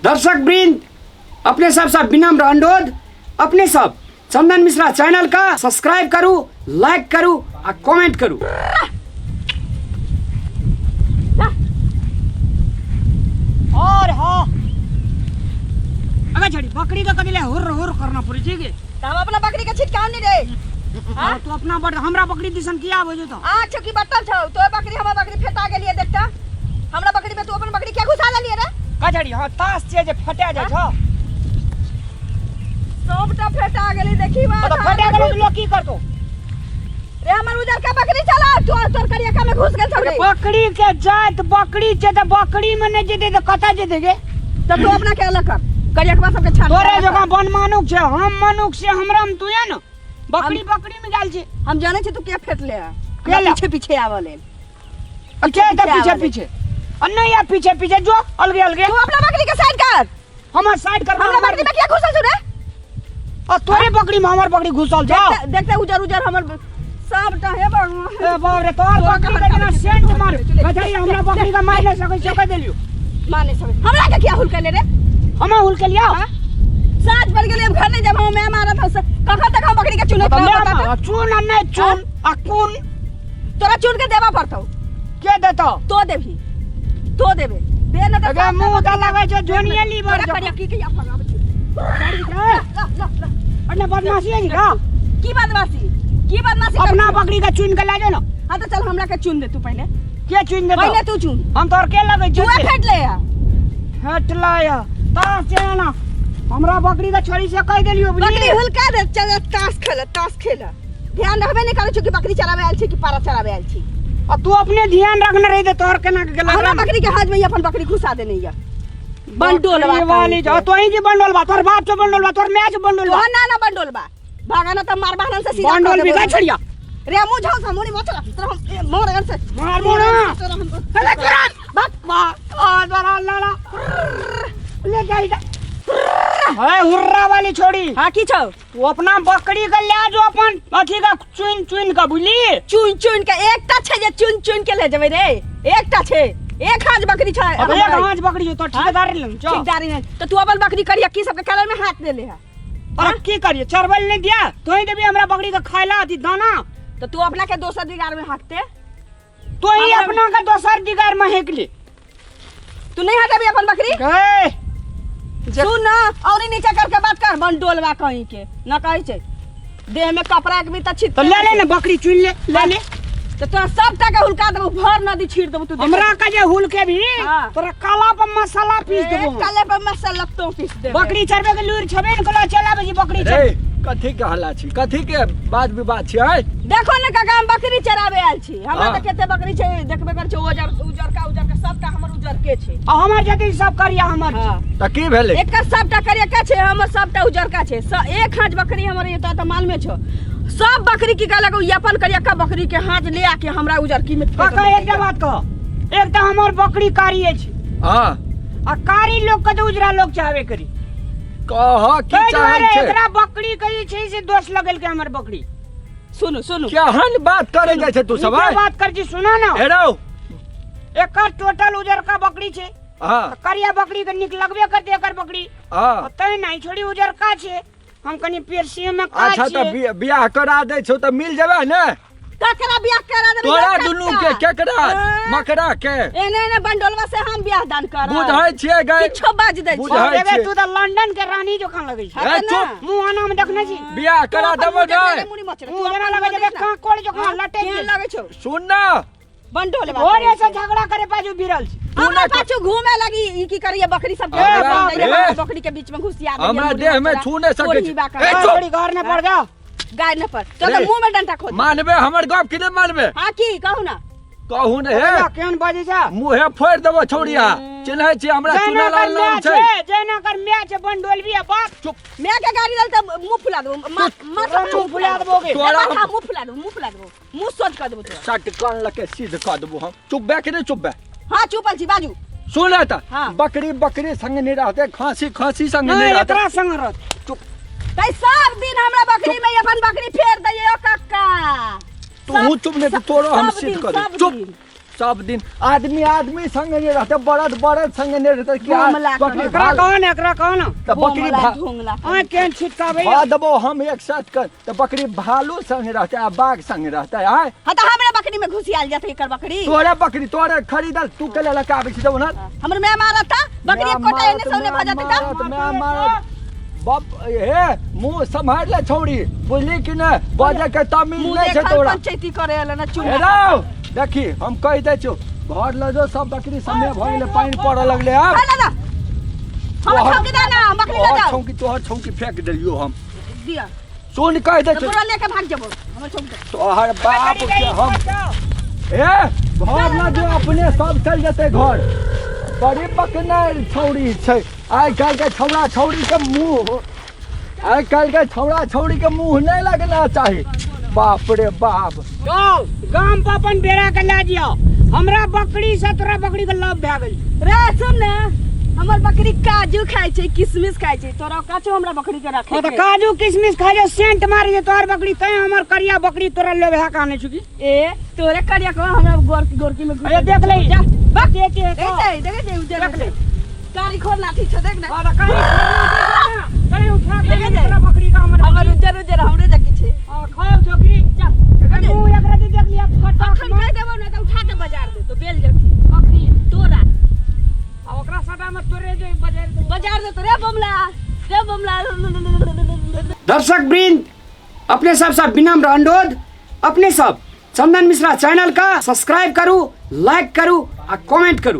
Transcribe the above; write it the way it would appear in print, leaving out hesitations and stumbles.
दर्शक वृंद, अपने सब सब विनम्र अनुरोध, अपने सब चंदन मिश्रा चैनल का सब्सक्राइब करू, लाइक करू आ कमेंट करू। और हाँ अबे छड़ी बकरी का कदी ले हुर हुर करना पड़ी, ठीक है? त हम अपना बकरी के छिटकाव नहीं रे। हाँ, तू अपना बड़ हमरा बकरी दिसन किया आबै जो तो आ छौ की बतल छौ तो बकरी हमर बकरी फेटा गेलिए। देखता हमरा बकरी में तू अपन बकरी क्या घुसा लेलिए रे? कजड़ी हाँ तास छियै जे फटा जाइ छौ। सबटा फेटा गेली देखी बा। तो फटा गेलो तो लोग की करतो? रे हमर उजर का बकरी चला तू तोर करिया का में घुस गेल छौ रे। बकरी के जात बकरी छै त बकरी में नै जेतै त कतऽ जेतै गे? त तू अपना के अलग कर, करिया के सबके छान। तोरे जकाँ बन मानुख छै, हम मनुख से हमरा में तू या न बकरी बकरी में गेल छी। हम जानै छी तू के फेटले है। के ला? पीछे पीछे आवल है। के त पीछे आवल है। पीछे आ नहीं या पीछे पीछे जो अलगे अलगे। तू अपना बकरी के साइड कर। हमर साइड कर। हमरा बकरी में किया घुसल छौ रे? आ तोरे बकरी में हमर बकरी घुसल छौ। देखते देखते उजर उजर हमर सबटा हे भगवान। ए बाप रे, तोहर तोरा बकरी के के जेना सेंट मार चले। गधरी हमरा बकरी के मार नहीं सकै छै, कह देलियो। माने सब हमरा के किया हुलकले रे? हम हुलके लिया। हाँ? साँझ पड़ गेलै, हम घर नहीं जब हम मैं मारत हौ कखन तक हम बकरी के चुनैत तो रहब, ले बता मार, चुन आ नहीं चुन आ कुन। तोरा चुन के देबा पड़तौ। के देतौ? तो देबही, तो देबे दे न त। अगे मुंह त लगै छै जोनिये लीवर तोरा जकाँ। करिया की की अपन आबै छी। ए, ला ला ला। अने बदमाशी है का? की बदमाशी, की बदमाशी? अपना बकरी के चुन के ला जो ना। हाँ तो चल, हमरा के चुन दे तू पहले। के चुन देतौ? पहले तू चुन। हम तोर के लगै तू छै? फेट ले आ। फेट लाया तास छै ना हमरा बकरी के छोड़ी से कह देलियो बकरी बुझली। हुलका दे, चल ताश खेल, ताश खेल। ध्यान रहबे नहीं करै छौ कि बकरी चरावे आयल छी कि पारा चरावे आयल छी। आ तू अपने ध्यान रखने रही ते तोहर केना के गेल? हमरा बकरी के हाथ में ही अपन बकरी घुसा देने या बंडोल बकरी वाली जो तो ही जी बंडोल बा, तोहर बाप से बंडोल बा, तोहर my से बंडोल बा। तोहर नाना बंडोल बा, भागा ना त मार बहन से सीधा। बंडोल भी का छड़िया रे मुंह झाउ सा मुनी मोचला तोरा हम ए, मोर अगर से मार मोरा। तोरा हम अरे तुरंत भाग। बा आ जरा लाला ले जा इधर है हुर्रा वाली छोड़ी। हां की छौ? तू अपना बकरी के ले जो अपन अथी का चुन चुन के, बुझली? चुन चुन के एकटा छै जे चुन चुन के ले जेबै रे, एकटा छै, एक हाथ बकरी छै। अब एक हाथ बकरी जो तो ठेकेदार ले चल। ठेकेदारी नहीं तो तू अपन बकरी करिया की सबके कलर में हाथ दे ले है। अरे की करिए, चरबल नहीं दिया तो ही देबी हमरा बकरी के खाइला अथी दाना। तो तू अपना के दोसर दिगार में हाकते। तो ही अपना के दोसर दिगार में हेक ले। तू नहीं हटेबी अपन बकरी? गए सुन ना, और ही नीचे करके बात कर बंडोलवा कहीं के न कहीं छै देह में कपड़ा के भी त छित। तो ले ले ना बकरी चुन ले, ले ले। तो तोरा सब टाका हुलका देबो, भर नदी छीट देबो तू देख। हमरा का जे हुल के भी हाँ। तोरा काला पर मसाला पीस देबो हम। काले पर मसाला तो पीस देबो। बकरी चरबे के लूर छबे न कलो, चला बजी बकरी रे चर। कथी के हल्ला छी, कथी के बात विवाद छी आय? देखो ने काका, हम बकरी चराबे आयल छी। हमरा हाँ। त केते बकरी छै देखबे कर छै, उजर उजरका उजरका सबटा हमर उजरके छै। आ हमर जति सब करिया हमर। हाँ। त की भेलै? एकर सबटा करियका छै, हमर सबटा उजरका छै। एक हाथ बकरी हमर एतऽ त मालूमे छौ। सब बकरी की कहलक उ अपन करियका बकरी के हाथ ले आके हमरा उजरकी में फेंक काका देलकै। एकटा बात कह, एक त हमर बकरी कारी अछि। हां। आ कारी लोग के त उजरा लोग चाहबे करी। कह की ताहि चाहै दुआरे छै? एकरा बकरी के जे छै से दोष लगेलकै हमर बकरी। सुनू सुनू, केहन बात करे जाइ छै तू सब? नीके आय? बात कर छी, सुना ना। हे रौ। एकर टोटल उजरका बकरी छै। हां। त करिया बकरी के नीक लगबे करतै एकर बकरी। हां। तै नहि छोड़ी उजरका छै, हम कनि पेरसी में का अच्छा त छियै। बियाह करा दै छौ त मिल जेबै ने? ककरा बियाह करा देबै? तोरा कक्का? दुनू के केकरा? हाँ। मकरा के एने एने बंडोलवा से हम बियाह दान करब। बुझै छियै गै। किछो बाज दै बुझै छै। अरे छियै। तू त लंदन के रानी जकाँ लगै छै। हाँ ए, त ना। चुप। मुँह आना में देखने छी? बियाह तू करा अपन देबो मुँह देख नै। ले, मुड़ी मचले। मुँह तू जेना अपन लगै मुँह छै देख ना। कांकोड़ जकाँ हाँ, लटकि केहन गेल। लगै छौ? सुन ना। बंडोलवा भोरे करै से छै। झगड़ा करे पाछू भिड़ल छी। तू हमरा ना पाछू घूमे लगी ई की करिए बकरी सब के हमरा बांध दैये, ए। हमरा बकरी के बीच में घुसिया दैये, हमरा मुड़ी देह में मचला, छू नै सकै कोढ़ी छै। बा ए, कर। चुप। बकरी घर न पड़ जाओ। गाय न पर तो रे। मुंह में डंडा खोद। मानबे हमर गप कि नै मानबे? हां की कहू ना। कहू ने हे। भैया, केहन बजै छै? मुहे फोड़ि देबो छौड़िया, चिन्है छी हमरा? जैना चुना कर लाल my नाम छै। छै, जैना कर my छै, बंडोलबी आ बाप। चुप। मैं के गाड़ी दल त मुंह फुला देबो, मां मां तोरा मुंह फुला देबो गे। तोरा तोरा मुंह फुला देबो, मुंह फुला देबो, मुंह सोच कर देबो तोरा। सट कान लके सीध कऽ देबो हम। चुपबे कि नहि चुपबे? हां चुपल छी, बाजू। सुन ले त। हाँ। बकरी बकरी संग नहीं रहते, खांसी खांसी संग नहीं नहीं रहते। एकरा संग रहत। चुप। तै सब दिन हमरा बकरी में अपन बकरी फेर दैये ओ कक्का। तू चुप नहीं तो तोरो हम सब सीध दिन, कर देबो। सब चुप। दिन, सब दिन आदमी आदमी संगे नहि रहतै, बरद बरद संगे नहि रहतै। की हाल? बोमला बकरी एकरा भाल कहो ने, एकरा कहो ने। तऽ बकरी बोमला भा ढोंगला। आँख केहन छिटकाबै। भा देबो हम एक साथ कर तऽ बकरी भालू संगे रहतै आ बाघ संगे रहतै। आय हाँ तऽ हमरा बकरी में घुसियाल जेतै एकर बकरी। तोरे बकरी तोरे खरीदल, तू के लऽ के आबै छी देबो ना। हमर माय मारत ता बकरी एक कोटा एने से ओने भऽ जेतै ता। माय मारत बाप। हे, मुँह सम्हार ले छौड़ी, बुझली कि नहि? बजै के तमीज मुँह नहि छै देखल तोरा। पंचायती करे एल ना चुना। हे रौ, देखी हम कहि दै छियौ, घर लऽ जो सब बकरी। समय भऽ गेलै, पानि पड़ऽ लगलै आब। ना ना, हमर छौकी दे ना, बकरी लऽ तोहर जाओ। छौकी, तोहर छौकी फेंक देलियौ हम। दिया। सुन, कहि दै छियौ। तोरा लेके भाग जेबो, हमर छौकी दे। तोहर बाप के हम। ए, घर लऽ जो अपने, सब चल जेतै घर। बड़ी बकनाइ छौड़ी छै। आइ काल्हि के छौड़ा छौड़ी के मुँह, आइ काल्हि के छौड़ा छौड़ी के मुँह नहि लगना चाही। बाप रे बाप। जाओ गाम पर अपन बेड़ा के लए जियो। हमरा बकरी से तोरा बकरी के लव भए गेल। रे सुन ने, हमर बकरी काजू खाइ छै, किशमिश खाइ छै, तोरा काचो हमरा बकरी के रखे हाँ तऽ के। काजू किशमिश खाइ छै, सेंट मारै छै तोहर बकरी, तैं हमर करिया बकरी तोरा लेबे के आनै छौ की? ए, तोरे करिया को हमरा गोर गोरकी में। अरे देख ले जा। बक देख के। देखे छै, देखे छै उजर। देख ले। कारी खोर लाठी छौ, देख ना। हाँ तऽ कहीं कहीं उठा के देखे छै। तोरा बकरी का हमर हमर उजर उजर हमरे जकी छै। हाँ, खाओ छौ की? चल। एकर मुँह एकरा जे देख लिया फटाक। अखन कहि देबो ने तऽ उठा के बाजार देतो बेल जकी। बकरी तोरा। आ ओकरा सटा में तोरे जे बजार देबो। बाजार देतो रे बमला, रे बमला। दर्शक वृंद, अपने सब सब विनम्र अनुरोध, अपने सब चंदन मिश्रा चैनल का सब्सक्राइब करू, लाइक करू आ कमेंट करू।